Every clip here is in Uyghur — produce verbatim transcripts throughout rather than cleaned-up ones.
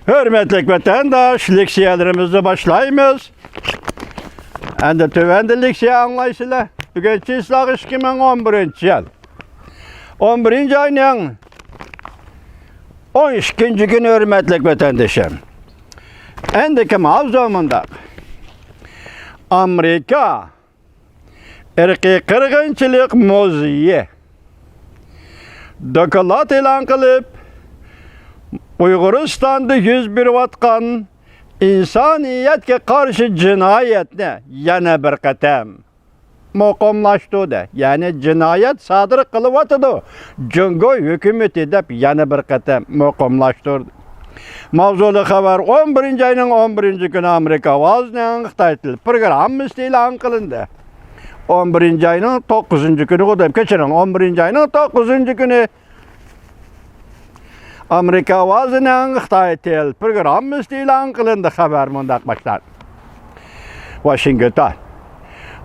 ھۆرمەتلىك ۋەتەنداش، لېكسىيەلىرىمىزنى باشلايمىز. ئەمدى تۆۋەندە لېكسىيە ئاڭلايسىلەر. بۈگۈن چىسلاغ ئىككى مىڭ ئون بىرىنچى يىل. ئون بىرىنچى ئاينىڭ ئون ئىككىنچى كۈنى، ھۆرمەتلىك ۋەتەندىشىم. ئەمدىكى ماۋزۇ مۇنداق. ئامېرىكا ئىرقىي قىرغىنچىلىق مۇزېيى دوكلات ئېلان قىلىپ، ئۇيغۇرىستاندا يۈز بېرىۋاتقان ئىنسانىيەتكە قارشى جىنايەتنى يەنە بىر قېتىم مۇقىملاشتۇردى. يەنى جىنايەت سادىر قىلىۋاتىدۇ جۇڭگو ھۆكۈمىتى، دەپ يەنە بىر قېتىم مۇقىملاشتۇردى. ماۋزۇلۇق خەۋەر: ئون بىرىنچى ئاينىڭ ئون بىرىنچى كۈنى ئامېرىكا ئاۋازىنىڭ خىتاي تىل پروگراممىسى ئېلان قىلىندى. ئون بىرىنچى ئاينىڭ توققۇزىنچى كۈنى، دەپ كەچۈرۈڭ، ئون بىرىنچى ئاينىڭ توققۇزىنچى كۈنى ئامېرىكا ئاۋازىنىڭ خىتاي تىل پروگراممىسى ئېلان قىلىندى. خەۋەر مۇنداق باشلاندى. ۋاشىنگتون.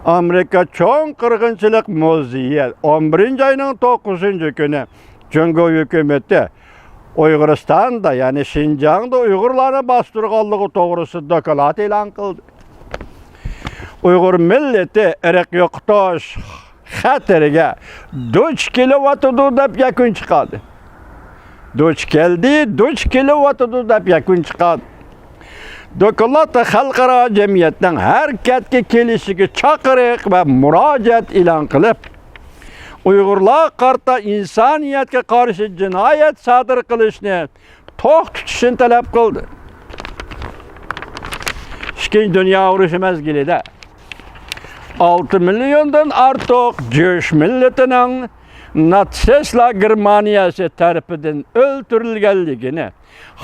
ئامېرىكا چوڭ قىرغىنچىلىق مۇزېيى ئون بىرىنچى ئاينىڭ توققۇزىنچى كۈنى جۇڭگو ھۆكۈمىتى ئۇيغۇرىستاندا، يەنى شىنجاڭدا ئۇيغۇرلارنى باستۇرغانلىقى توغرىسىدا دوكلات ئېلان قىلدى. ئۇيغۇر مىللىتى ئىرق يوقىتىش خەتىرىگە دۇچ كېلىۋاتىدۇ، دەپ يەكۈن چىقاردى. دۇچ كەلدى، دۇچ كېلىۋاتىدۇ، دەپ يەكۈن چىقاردى. دوكلاتتا خەلقئارا جەمئىيەتنىڭ ھەرىكەتكە كېلىشىگە چاقىرىق ۋە مۇراجىئەت ئېلان قىلىپ، ئۇيغۇرلارغا قارىتا ئىنسانىيەتكە قارشى جىنايەت سادىر قىلىشنى توختىتىشنى تەلەپ قىلدى. ئىككىنچى دۇنيا ئۇرۇشى مەزگىلىدە ئالتە مىليوندىن ئارتۇق جۈش مىللىتىنىڭ ناتسىستلار گېرمانىيەسى تەرىپىدىن ئۆلتۈرۈلگەنلىكىنى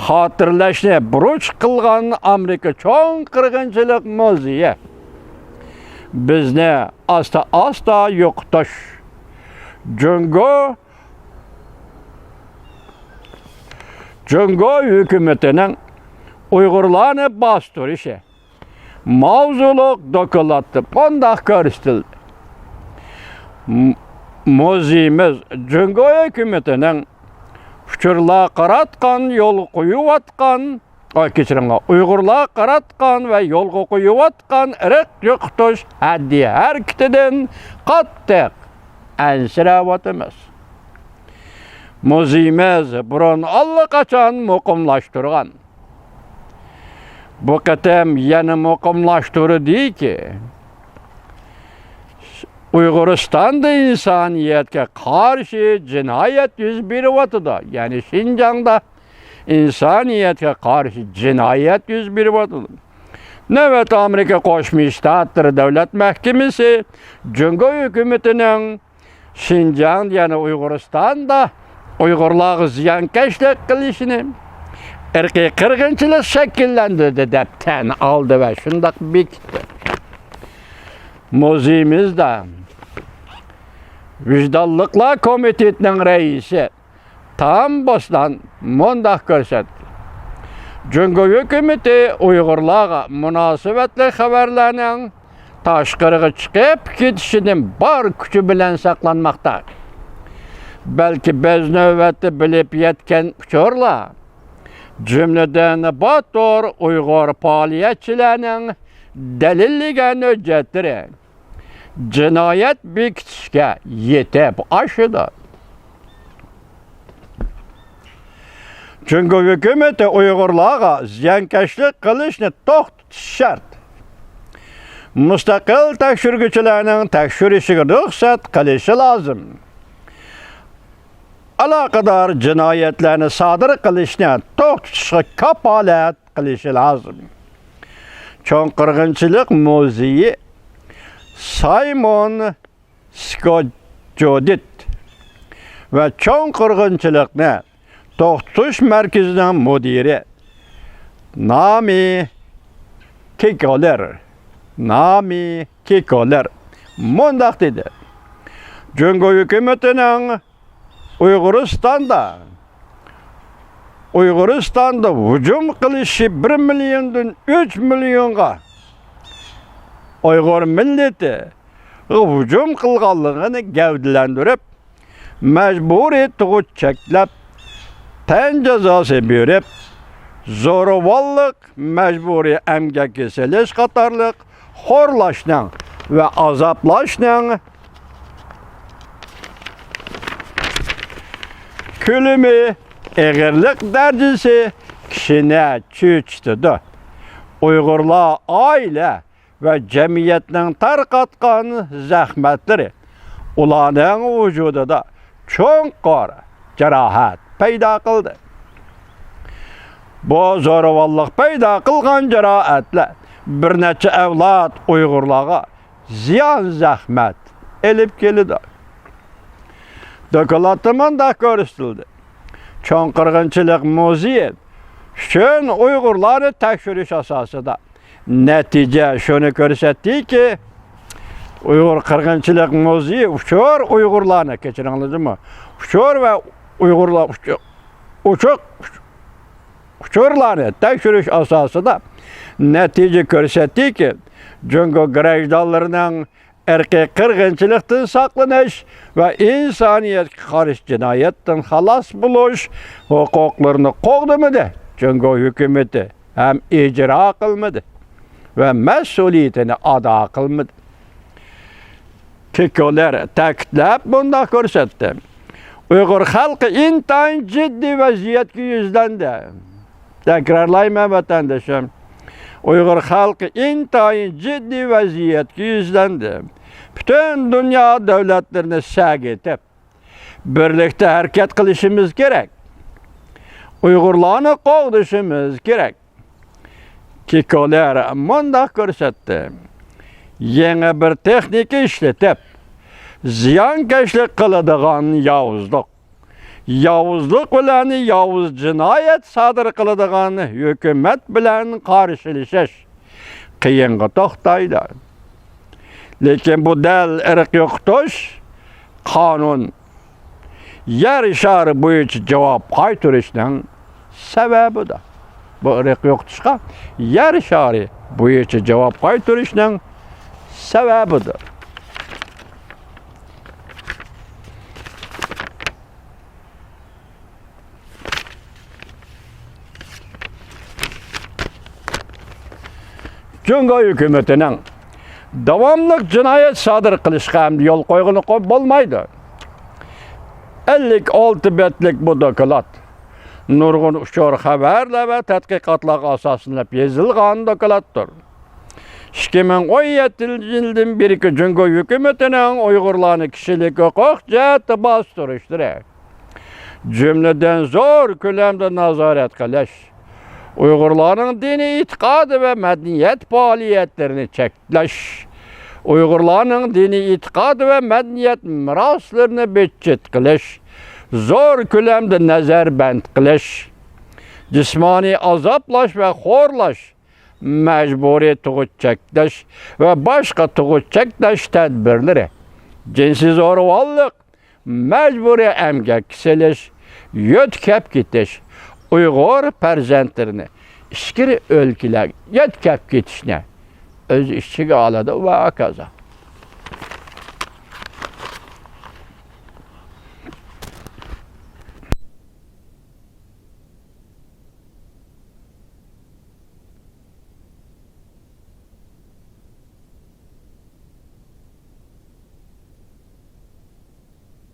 خاتىرىلەشنى بۇرچ قىلغان ئامېرىكا چوڭ قىرغىنچىلىق مۇزېيى بىزنى ئاستا-ئاستا يوقىتىش، جۇڭگو، جۇڭگو ھۆكۈمىتىنىڭ ئۇيغۇرلارنى باستۇرۇشى ماۋزۇلۇق دوكلاتتا مۇنداق كۆرسىتىلدى: م-، مۇزېيىمىز جۇڭگو ھۆكۈمىتىنىڭ ئۇيغۇرلارغا قاراتقان، يولغا قويۇۋاتقان، ئاي، كەچۈرۈڭلار، ئۇيغۇرلارغا قاراتقان ۋە يولغا قويۇۋاتقان ئىرق يوقىتىش ھەددى ھەرىكىتىدىن قاتتىق ئەنسىرەۋاتىمىز. مۇزېيىمىز بۇرۇن ئاللىقاچان مۇقىملاشتۇرغان. بۇ قېتىم يەنە مۇقىملاشتۇردىكى، ئۇيغۇرىستاندا ئىنسانىيەتكە قارشى جىنايەت يۈز بېرىۋاتىدۇ. يەنى شىنجاڭدا ئىنسانىيەتكە قارشى جىنايەت يۈز بېرىۋاتىدۇ. نۆۋەتتە ئامېرىكا قوشما شتاتلىرى دۆلەت مەھكىمىسى جۇڭگو ھۆكۈمىتىنىڭ شىنجاڭدا، يەنى ئۇيغۇرىستاندا ئۇيغۇرلارغا زىيانكەشلىك قىلىشىنى، ئىرقىي قىرغىنچىلىق شەكىللەندۈردى دەپ تەن ئالدى ۋە شۇنداق بېكىتتى. مۇزېيىمىزدا ۋىجدانلىقلار كومىتېتىنىڭ رەئىسى تام بوستان مۇنداق كۆرسەتتى: جۇڭگو ھۆكۈمىتى ئۇيغۇرلارغا مۇناسىۋەتلىك خەۋەرلەرنىڭ تاشقىرىغا چىقىپ كېتىشىدىن بار كۈچى بىلەن ساقلانماقتا. بەلكى بىز نۆۋەتتە بىلىپ يەتكەن ئۇچۇرلار، جۈملىدىن باتۇر ئۇيغۇر پائالىيەتچىلەرنىڭ دەلىللىگەن ھۆججەتلىرى، جىنايەت بېكىتىشكە يېتىپ ئاشىدۇ. جۇڭگو ھۆكۈمىتى ئۇيغۇرلارغا زىيانكەشلىك قىلىشنى توختىتىش شەرت. مۇستەقىل تەكشۈرگۈچىلەرنىڭ تەكشۈرۈشىگە رۇخسەت قىلىشى لازىم. ئالاقىدار جىنايەتلەرنى سادىر قىلىشنى توختىتىشقا كاپالەت قىلىشى لازىم. چوڭ قىرغىنچىلىق مۇزېيى سايمون سكوت جۇدىت ۋە چوڭ قىرغىنچىلىقنى توختىتىش مەركىزىنىڭ مۇدىرى نامى كىكولېر، نامى كىكولېر مۇنداق دېدى: جۇڭگو ھۆكۈمىتىنىڭ ئۇيغۇرىستاندا، ئۇيغۇرىستاندا ھۇجۇم قىلىشى بىر مىليوندىن ئۈچ مىليونغا ئۇيغۇر مىللىتىگە ھۇجۇم قىلغانلىقىنى گەۋدىلەندۈرۈپ، مەجبۇرىي تۇغۇت چەكلەپ، تەن جازاسى بېرىپ، زورىۋانلىق، مەجبۇرىي ئەمگەككە سېلىش قاتارلىق خورلاشنىڭ ۋە ئازابلاشنىڭ كۆلىمى، ئېغىرلىق دەرىجىسى كىشىنى چۆچۈتىدۇ. ئۇيغۇرلار ئائىلە ۋە جەمئىيەتنىڭ تارقاتقان زەخمەتلىرى ئۇلارنىڭ ۋۇجۇدىدا چوڭقۇر جاراھەت پەيدا قىلدى. بۇ زورىۋانلىق پەيدا قىلغان جاراھەتلەر بىر نەچچە ئەۋلاد ئۇيغۇرلارغا زىيان، زەخمەت ئېلىپ كېلىدۇ. دوكلاتتا مۇنداق كۆرسىتىلدى: چوڭ قىرغىنچىلىق مۇزېيى ئۈچۈن ئۇيغۇرلارنى تەكشۈرۈش ئاساسىدا نەتىجە شۇنى كۆرسەتتىكى، ئۇيغۇر قىرغىنچىلىق مۇزېيى ئۇچۇر ئۇيغۇرلارنى، كەچۈرۈڭلار جۇمۇ، ئۇچۇر ۋە ئۇيغۇرلار ئۇچۇ-، ئۇچۇق ئۇچۇرلارنى تەكشۈرۈش ئاساسىدا نەتىجە كۆرسەتتىكى، جۇڭگو گراژدانلىرىنىڭ ئىرقىي قىرغىنچىلىقتىن ساقلىنىش ۋە ئىنسانىيەتكە قارشى جىنايەتتىن خالاس بولۇش ھوقۇقلىرىنى قوغدىمىدى. جۇڭگو ھۆكۈمىتى ھەم ئىجرا قىلمىدى ۋە مەسئۇلىيىتىنى ئادا قىلمىدى. كېكولېر تەكىتلەپ مۇنداق كۆرسەتتى: ئۇيغۇر خەلقى ئىنتايىن جىددىي ۋەزىيەتكە يۈزلەندى. تەكرارلايمەن، ۋەتەندىشىم، ئۇيغۇر خەلقى ئىنتايىن جىددىي ۋەزىيەتكە يۈزلەندى. پۈتۈن دۇنيا دۆلەتلىرىنى سەگىتىپ، بىرلىكتە ھەرىكەت قىلىشىمىز كېرەك. ئۇيغۇرلارنى قوغدىشىمىز كېرەك. كېكولېر مۇنداق كۆرسەتتى: يېڭى بىر تېخنىكا ئىشلىتىپ، زىيانكەشلىك قىلىدىغان ياۋۇزلۇق، ياۋۇزلۇق بىلەن ياۋۇز جىنايەت سادىر قىلىدىغان ھۆكۈمەت بىلەن قارشىلىشىش قىيىنغا توختايدۇ. لېكىن بۇ دەل ئىرق يوقىتىش قانۇن، يەر شارى بويىچە جاۋاب قايتۇرۇشنىڭ سەۋەبىدۇر. بۇ ئىرق يوقىتىشقا يەر شارى بويىچە جاۋاب قايتۇرۇشنىڭ سەۋەبىدۇر. جۇڭگو ھۆكۈمىتىنىڭ داۋاملىق جىنايەت سادىر قىلىشقا ئەمدى يول قويغىلى بولمايدۇ. ئەللىك ئالتە بەتلىك بۇ دوكلات نۇرغۇن ئۇچۇر خەۋەرلەر ۋە تەتقىقاتلارغا ئاساسلىنىپ يېزىلغان دوكلاتتۇر. ئىككى مىڭ ئون يەتتىنچى يىلدىن بېرىكى جۇڭگو ھۆكۈمىتىنىڭ ئۇيغۇرلارنى كىشىلىك ھوقۇق جەھەتتە باستۇرۇشلىرى، جۈملىدىن زور كۆلەمدە نازارەت قىلىش، ئۇيغۇرلارنىڭ دىنىي ئېتىقادى ۋە مەدەنىيەت پائالىيەتلىرىنى چەكلەش، ئۇيغۇرلارنىڭ دىنىي ئېتىقادى ۋە مەدەنىيەت مىراسلىرىنى بىتچىت قىلىش، زور كۆلەمدە نەزەربەند قىلىش، جىسمانىي ئازابلاش ۋە خورلاش، مەجبۇرىي تۇغۇت چەكلەش ۋە باشقا تۇغۇت چەكلەش تەدبىرلىرى، جىنسىي زورىۋانلىق، مەجبۇرىي ئەمگەككە سېلىش، يۆتكەپ كېتىش، ئۇيغۇر پەرزەنتلىرىنى ئىچكىرى ئۆلكىلەرگە يۆتكەپ كېتىشنى ئۆز ئىچىگە ئالىدۇ ۋە ھاكازا.